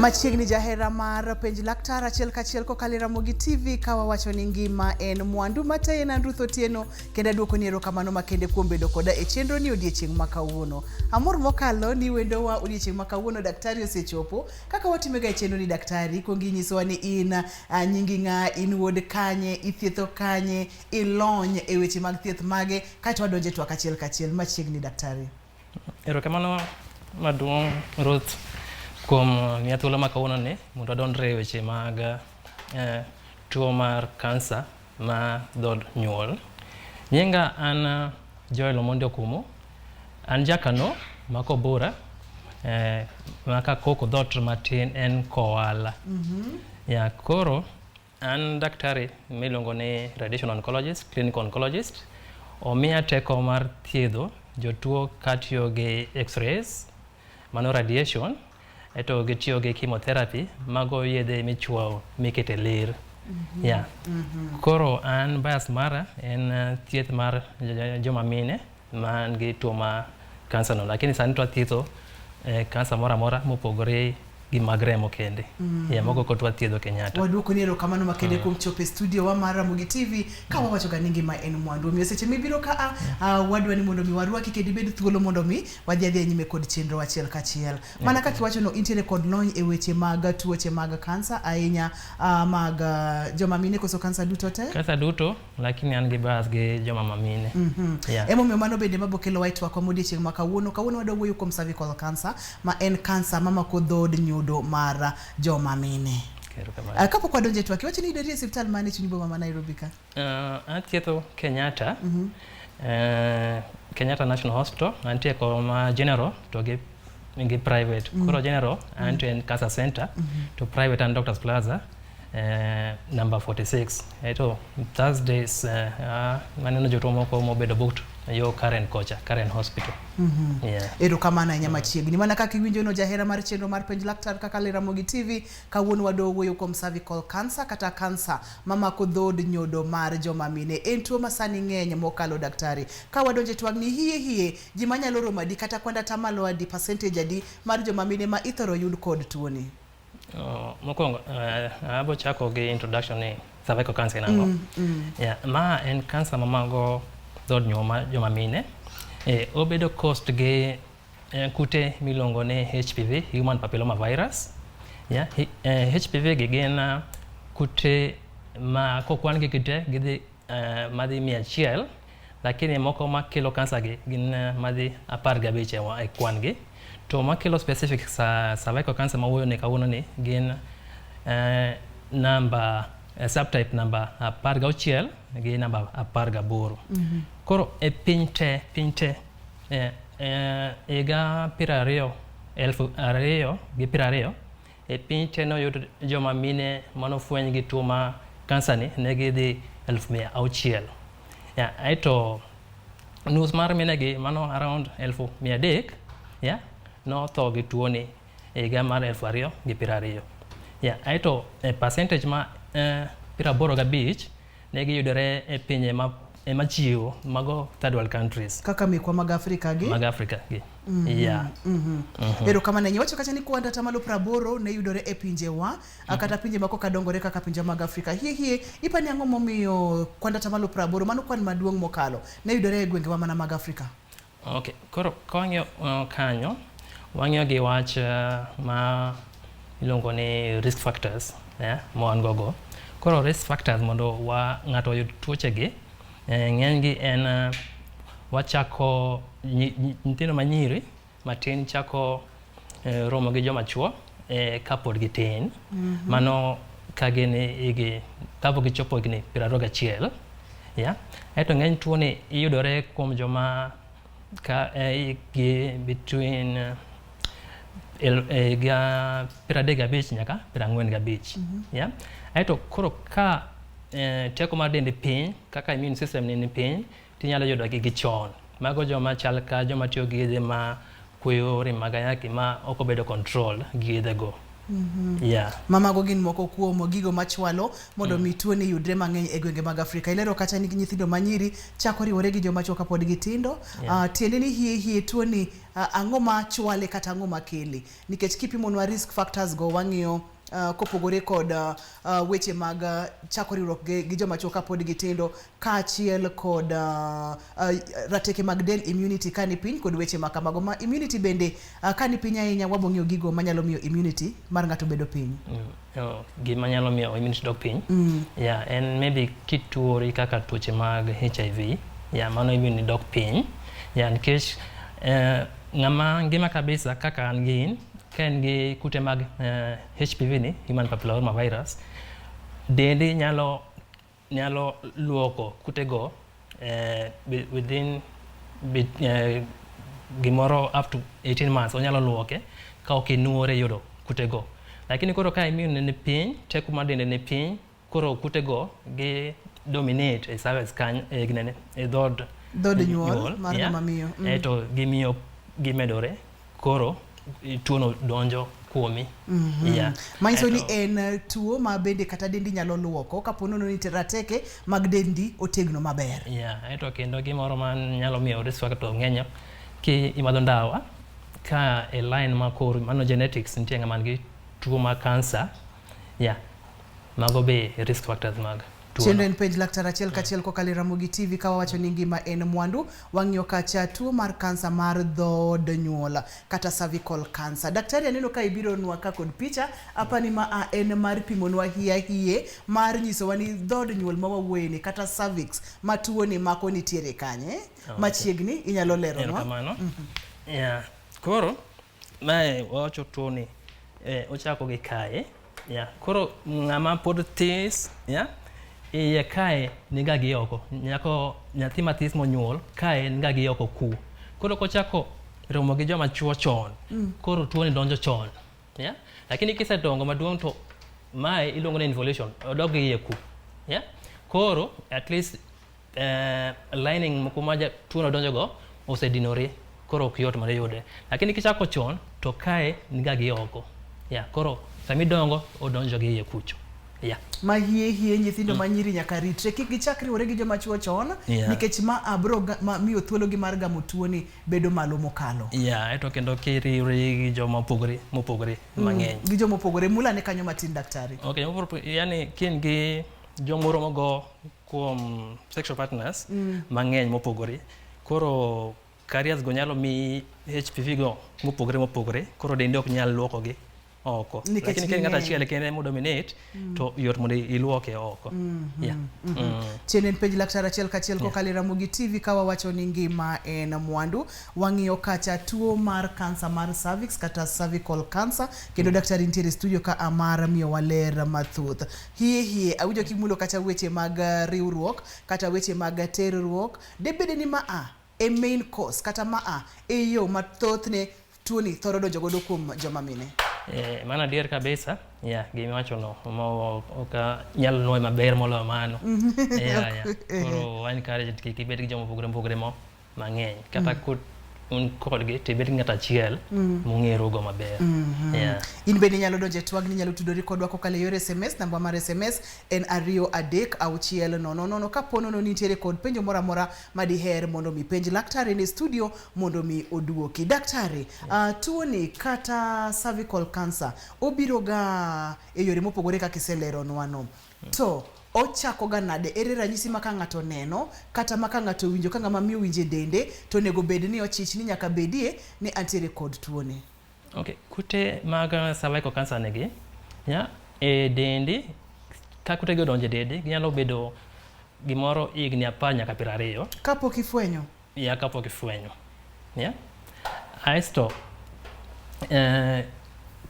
Machiegni jahera mar penj laktar achiel kachiel kokalo e Ramogi TV ka wawacho ni ngima en mwandu mataye en an Ruth Otieno kendo aduokoni erokamano makende kuom bedo koda e chenro ni odiechieng' ma kawuono. Amor mokalo ni wendowa odiechieng' ma kawuono daktari osechopo kaka watimega e chenro ni daktari kuong inyisowa ni in nyingi ng'a, in wuod kanye, ithietho kanye, ilony e weche mag thieth mage kaeto wadonjo e twak achiel kachiel machiegni daktari. Erokamano maduong' Ruth kuom miya thuolo ma kawuono ni mondo wadondre e weche mag tuo mar kansa ma dhood nyuol. Nyinga an Joel Omondi Okumu, an jakano ma Kobura, ma Kakoko dhoot matin en Kowala. Ya koro an daktari miluongo ni radiation oncologist, clinical oncologist. Omiya teko mar thiedho jotuo katiyo gi x-rays, mano radiation, eto gitiyo gi chemotherapy, mago yedhe michuoyo mikete ler. Yeah. Koro an bias mara en thieth mar joma mine man gi tuo ma kansa no, lakini sani to athietho kansa moro amora mopogore gi mag remo kende. Yeah, mogo kod wathiedho Kenyatta. Waduoko ni erokamano makende kuom chopo e studio wa mar Ramogi TV ka wawacho ga ni ngima en mwandu. Omiyo seche mibiro ka a wadwa ni mondo mi warwaki kendo ibed thuolo mondo mi wadhi adhiya nyime kod chenro achiel kachiel. Mana kaka iwacho no intiere kod lony e weche mag tuoche mag kansa ahinya mag joma mine koso kansa duto te? Kansa duto, lakini an gi bias gi joma mamine. Yeah. Emomiyo mano bende mabo kelowa e twakwa modiechieng' ma kawuono. Kawuono wadwa wuoyo kuom cervical cancer ma en kansa mamako dhood nyodo mar joma mine. Erokamano. Kapok wadonjo e twak, iwacho ni ideri e osiptal mane e chuny boma ma Nairobi ka? Athietho Kenyatta, Kenyatta National Hospital, antie koma general to gi private. Koro general antie en Cancer Center, to private an Doctors Plaza, number 46. Eto Thursdays maneno jotuo moko mobedo booked yo Karen kocha, Karen Hospital. Yeah. Erokamano ahinya machiegni. Mana kaka iwinjo no jahera mar chenro mar penj laktar kaka le Ramogi TV, kawuono wadwa wuoyo kuom cervical cancer kata kansa mamako dhood nyodo mar joma mine. En tuo ma sani ng'eny mokalo daktari. Ka wadonjo e twagni hie hie, ji manyalo romo adi kata kwand atamalo adi, percentage adi mar joma mine ma ithoro yud kod tuoni? Mokwongo abo chako gi introduction ni cervical cancer en ang'o. Yeah, ma en kansa mamako dhood nyuol mar joma mine. Obedo caused gi kute miluongo ni HPV, human papilloma virus. Yeah, HPV gi gin kute ma kokwan gi te gidhi madhi 100, lakini moko makelo kansa gi gin madhi 15 e kwan gi. To makelo specific cervical cancer mawuoyo ni kawuono ni gin namba subtype namba 16 gi namba 18. Koro e piny te, piny te higa 20 2020 e piny te noyud joma mine manofweny gi tuo ma kansa ni ne gidhi 600,000. Yeah, aeto nus mar mine gi mano around 300,000, yeah, notho gi tuo ni e higa mar 2020. Yeah, aeto e percentage ma 85 ne giyudore e pinje ma ema chiwo mago third world countries. Kaka mekwa mag Afrika gi? Mag Afrika gi. Yeah. Erokamano ahinya. Iwacho kacha ni kwand atamalo 80 ne yudore e pinjewa kata pinje moko kadongore kaka pinje mag Afrika. Hie hie, ipani ang'o momiyo kwand atamalo 80, mano kwan maduong' mokalo, ne yudore e gwengewa mana mag Afrika? Okay, koro ka wang'iyo kanyo, wang'iyo gi wach ma iluongo ni risk factors, ma wan go go. Koro risk factors mondo wa ng'ato oyud tuoche gi, ng'eny gi en wachako nyithindo manyiri matin chako romo gi joma chuo kapod gitin. Mano ka gin higi kapok gichopo higni 21. Yeah. Aeto ng'eny tuo ni iyudore kuom joma ka gi between higa 35 nyaka 45. Yeah. Aeto koro ka teko mar dendi piny kaka immune system ni piny tinyalo yudo gi chon. Mago joma chal ka joma tiyo gi yedhe ma kweyo rem mag ayaki ma ok obedo control gi yedhe go. Yeah. Ma mago gin moko kuom gigo machwalo mondo mi tuoni yudre mang'eny e gwenge mag Afrika. Ilero kata ni nyithindo manyiri chako riwore gi joma chwo kapod gitindo. Yeah. Tiende ni hie hie tuoni ang'o ma chwale kata ang'o makele? Nikech kipimonwa risk factors go wang'iyo kopogore kod weche mag chako riwruok gi joma chwo kapod gitindo, kaachiel kod rateke mag del immunity ka ni piny kod weche ma kamago. Ma immunity bende ka ni piny ahinya, wabo ng'iyo gigo manyalo miyo immunity mar ng'ato bedo piny. Oh, gima nyalo miyo immunity dok piny yeah, en maybe kituori kaka tuoche mag HIV, yeah, mano immunity dok piny, yeah, nikech ng'ama ngima kabisa kaka an gi in, ka en gi kute mag HPV ni, human papilloma virus, dendi nyalo luoko kutego within gimoro up to 18 months onyalo luoke ka ok inuore yudo kutego. Lakini koro ka immune ni piny, teko mar dende ni piny, koro kutego gi dominate e cervix kanyo, e ginene, e dhood Dhood nyuol mar ng'ama miyo. To gimiyo gimedore, koro tuono donjo kuomi. Yeah. Manyiso ni en tuo ma bende kata dendi nyalo luoko kapo nono ni rateke mag dendi otegno maber. Yeah, aeto kendo gimoro ma nyalo miyo risk factor ng'eny ki imadho ndawa ka e line ma koro mano genetics nitie ng'ama nigi tuo mar cancer, yeah, mago be risk factors mag tuo. Chenro en Penj Laktar achiel kachiel kokalo e Ramogi TV ka wawacho ni ngima en mwandu. Wang'iyo kacha tuo mar kansa mar dhood nyuol kata cervical cancer. Daktari, aneno ka ibironwa ka kod picha, apani ma a en mar pimonwa hie hie mar nyisowa ni dhood nyuol ma wawuoye ni kata cervix ma tuo ni mako nitiere kanye. Machiegni inyalo leronwa. Erokamano. Yeah. Koro mae wawacho tuo ni ochako gi kae. Yeah. Koro ng'ama pod this, yeah, iye kae niga gi oko. Nyako nyathi mathis monyuol kae niga gi oko ku. Koro kochako romo gi joma chuo chon, koro tuo ni donjo chon. Yeah? Lakini kisedongo maduong' to mae iluongo ni involution, odok gi iye ku. Yeah? Koro at least lining moko ma tuo no donjo go osedinore, koro ok yot mondo iyude. Lakini kichako chon to kae niga gi oko. Yeah, koro samidongo odonjo gi iye kucho. Yeah. Ma hie hie nyithindo ma nyiri nyaka ritre kik gichak riwore gi joma chuo chon nikech ma abro ma miyo thuologi mar gamo tuoni bedo malo mokalo. Yeah, eto kendo kiriwri gi joma opogore mopogore mang'eny. Gi joma opogore mula ne kanyo matin daktari. Okay, yani kin gi joma uromo go kuom sexual partners mang'eny mopogore, koro carriers go nyalo mi HPV go mopogore mopogore, koro dendi ok nyal luokogi oko. Nikech Lakini ka en ng'ato ging'eny. achiel kende mo dominate to yot mondo iluoke oko. Yeah. Chien en Penj Laktar achiel kachiel kokalo e Ramogi TV ka wawacho ni ngima en mwandu. Wang'iyo kacha tuo mar kansa mar cervix kata cervical cancer kendo daktari nitiere e studio ka amar miyowa ler mathoth. Hie hie awinjo kimulo kacha weche mag riwruok kata weche mag terruok. Debede ni ma a e main cause kata ma a e yo ma thothne tuoni thoro donjo godo kuom joma mine. Mano adier kabisa. Yeah, gimiwacho no mo ok nyal nuoyo maber moloyo mano. Yeah. Koro wa encourage kik ibed gi joma opogore opogore mo mang'eny. Kata un kodgi to ibed gi ng'ato achiel mung'erugo maber. Yeah. In bende inyalo donjo e twagni, inyalo tudori kodwa kokalo e yor SMS. Namba mar SMS en 23600. Kapo nono nitiere kod penjo moro amora ma diher mondo mi penj laktar en e studio mondo mi oduoki. Daktari, tuoni kata cervical cancer obiro ga e yore mopogore kaka iseleronwa no. To ochako ga nade? Ere ranyisi ma ka ng'ato neno kata ma ka ng'ato owinjo ka ng'ama miyo winjo e dende to onego bed ni ochich ni nyaka bedie ni antiere kod tuoni? Okay, kute mag cervical cancer nigi, yeah, e dendi, ka kutegi odonjo e dendi, ginyalo bedo gimoro higni 10 nyaka 20. Kapok ifwenyo? Yeah, kapok ifwenyo. Yeah. Aeto,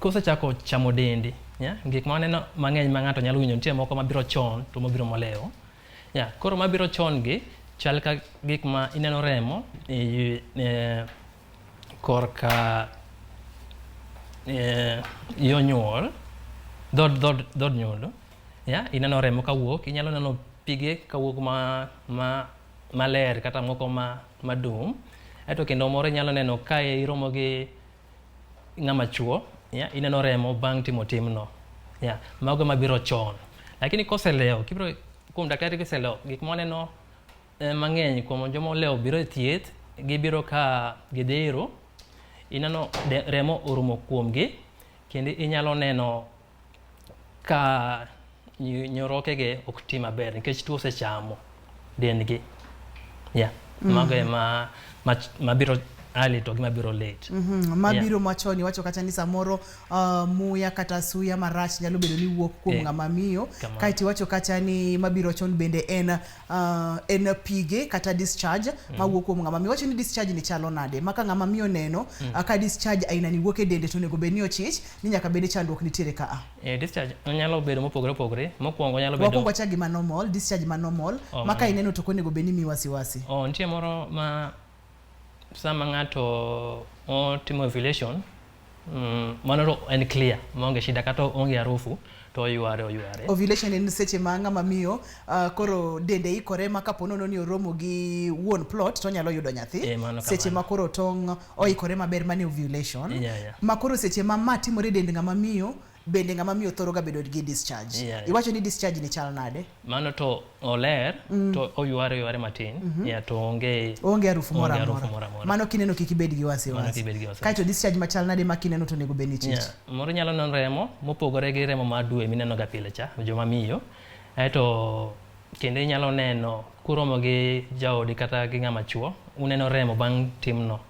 kosechako chamo dendi, yeah, gik ma waneno mang'eny ma ng'ato nyalo winjo nitie moko mabiro chon to mabiro molewo. Yeah, koro mabiro chon gi chal ka gik ma ineno remo e korka yo nyuol, dhood nyuol, yeah, ineno remo kawuok, inyalo neno pige kawuok ma maler kata moko ma madum. Aeto kendo moro inyalo neno ka iromo gi ng'ama chuo, Yeah, ineno remo bang' timo timno. Yeah, mago mabiro chon. Lakini koselewo, kibiro kuom daktari kiselewo, gik mwaneno mang'eny kuom joma olewo biro e thieth, gibiro ka gidhero, ineno remo orumo kuomgi, kendo inyalo neno ka nyorokege ok ti maber nikech tuo osechamo dendgi. Yeah. Mago ema mabiro early to gi mabiro late. Mabiro machon iwacho kata ni samoro muya kata suya marach nyalo bedo ni wuok kuom ng'ama miyo. Kaeto iwacho kata ni mabiro chon bende en pige kata discharge mawuok kuom ng'ama miyo. Iwacho ni discharge ni chalo nade? Ma ka ng'ama miyo oneno ka discharge aina ni wuok e dende to onego bed ni ochich ni nyaka bed ni chandruok nitiere ka a. Discharge nyalo bedo mopogore opogore. Mokwongo nyalo bedo Wakwongo wachak gi ma normal, discharge ma normal, ma ka ineno to ok onego bed ni miyi wasiwasi. Oh, nitie moro ma sama ng'ato otimo ovulation, mano to en clear, maonge shida kata onge harufu to oyware oyware. Ovulation en seche ma ng'ama miyo koro dende ikore ma kapo nono ni oromo gi wuon plot to onyalo yudo nyathi. Mano Seche kamano. ma koro tong' oikore maber mane ovulation. Yeah. Ma koro seche ma timore e dend ng'ama miyo, bende ng'ama miyo thoro ga bedo gi discharge. Yeah. Iwacho ni discharge ni chal nade? Mano to oler, to oyware oyware matin, yeah, to onge Onge harufu moro onge harufu amora. moro amora. Mano kineno kik ibed gi Mano wasiwasi. kik ibed gi wasiwasi. Kaeto discharge machal nade ma kineno to onego bed ni chich? Yeah. Moro nyalo neno remo mopogore gi remo mar dwe mineno ga pile cha, joma miyo. Aeto kendo inyalo neno kuromo gi jaodi kata gi ng'ama chuo, uneno remo bang' timno.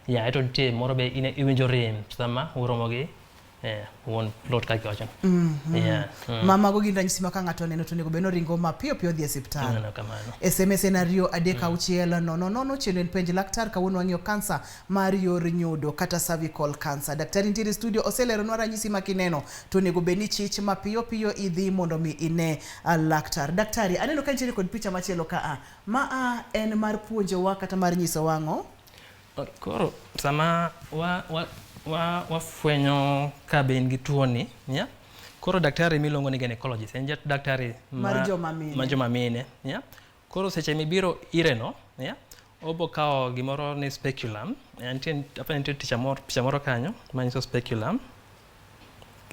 Yeah, aeto nitie moro be iwinjo rem sama uromo gi wuon plot kaka iwacho. Yeah. Ma mago gin ranyisi ma ka ng'ato oneno to onego bed ni oringo mapiyo piyo odhi e osiptal. Ineno kamano. SMS en 236 000. Chenro en penj laktar. Kawuono wang'iyo kansa mar yor nyodo kata cervical cancer. Daktari nitiere e studio oseleronwa ranyisi ma kineno to onego bed ni chich mapiyo piyo idhi mondo mi ine laktar. Daktari, aneno ka nitiere kod picha machielo ka a. Ma a en mar puonjowa kata mar nyisowa ang'o? Koro sama wafwenyo ka be in gi tuoni, yeah? Koro daktari miluongo ni gynecologist en daktari Mar joma mine. Ma joma mine, yeah? Koro seche mibiro ire no, yeah? Obo kawo gimoro ni speculum. Nitie, apani nitie picha moro kanyo manyiso speculum.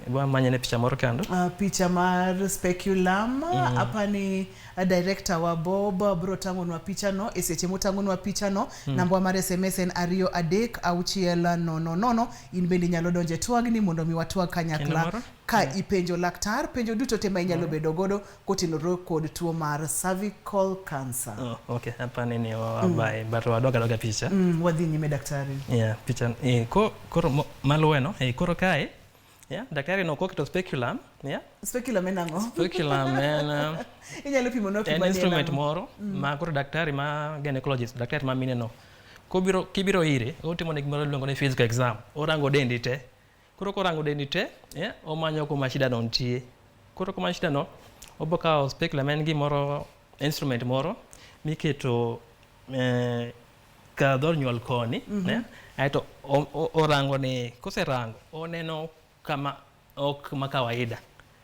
Wamanye ne picha moro kando. Picha mar speculum, apani director wa Bob bro tang'onwa picha no e seche motang'onwa picha no. Namba mar SMS en 236 000. In bende inyalo donjo e twagni mondo mi watwag kanyakla Kendo moro? ka ipenjo laktar penjo duto te ma inyalo bedo godo kotenore kod tuo mar cervical cancer. Oh, okay, apani ni wabaye, but wadog adoga picha. Wadhi nyime daktari. Yeah, picha koro maluwe no, koro kae, yeah, daktari no koketo speculum, yeah. Speculum en ang'o? Speculum en Inyalo pimonwa en kuma ni en instrument ang'o? moro ma koro daktari ma gynecologist, daktari ma mine no, kibiro ire, otimo ne gimoro iluongo ni physical exam, orango dendi te. Koro korango dendi te, yeah, omanyo kuma shida no nitie. Koro kuma shida no, obo kawo speculum en gimoro, instrument moro miketo ka dhor nyuol koni, yeah, aeto orango ni, koserango, oneno kama ok ma kawaida.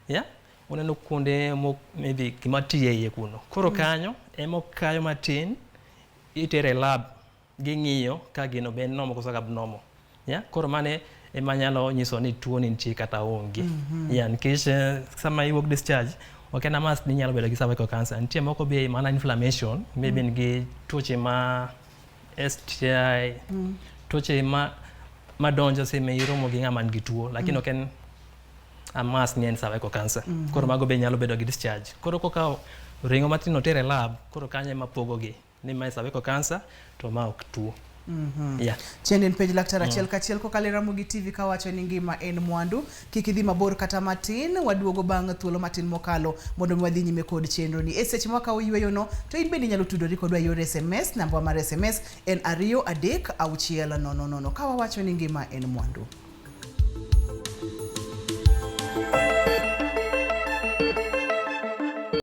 Yeah? Oneno kuonde maybe gima tiye iye kuno. Koro kanyo, ema okayo matin, itere e lab, ging'iyo ka gino be en normal koso ok abnormal. Yeah? Koro mane ema nyalo nyiso ni tuo ni nitie kata onge. Yeah, nikech sama iwuok discharge, ok en a must ni inyalo bedo gi cervical cancer. Nitie moko be mana inflammation, maybe nigi tuoche ma STI, tuoche ma madonjo sama iromo gi ng'ama nigi tuo, lakini ok en a must ni en cervical cancer. Koro mago be nyalo bedo gi discharge. Koro kokawo ring'o matin otere e lab, koro kanyo ema pogogi ni mae cervical cancer to ma ok tuo. Yeah. Chenro en penj laktar achiel kachiel kokalo e Ramogi TV kawacho ni ngima en mwandu. Kik idhi mabor kata matin, waduogo bang' thuolo matin mokalo mondo mi wadhi nyime kod chenro ni. E seche ma wakawo yueyo no, to in bende inyalo tudori kodwa e yor SMS. Namba mar SMS en 236 000 ka wawacho ni ngima en mwandu.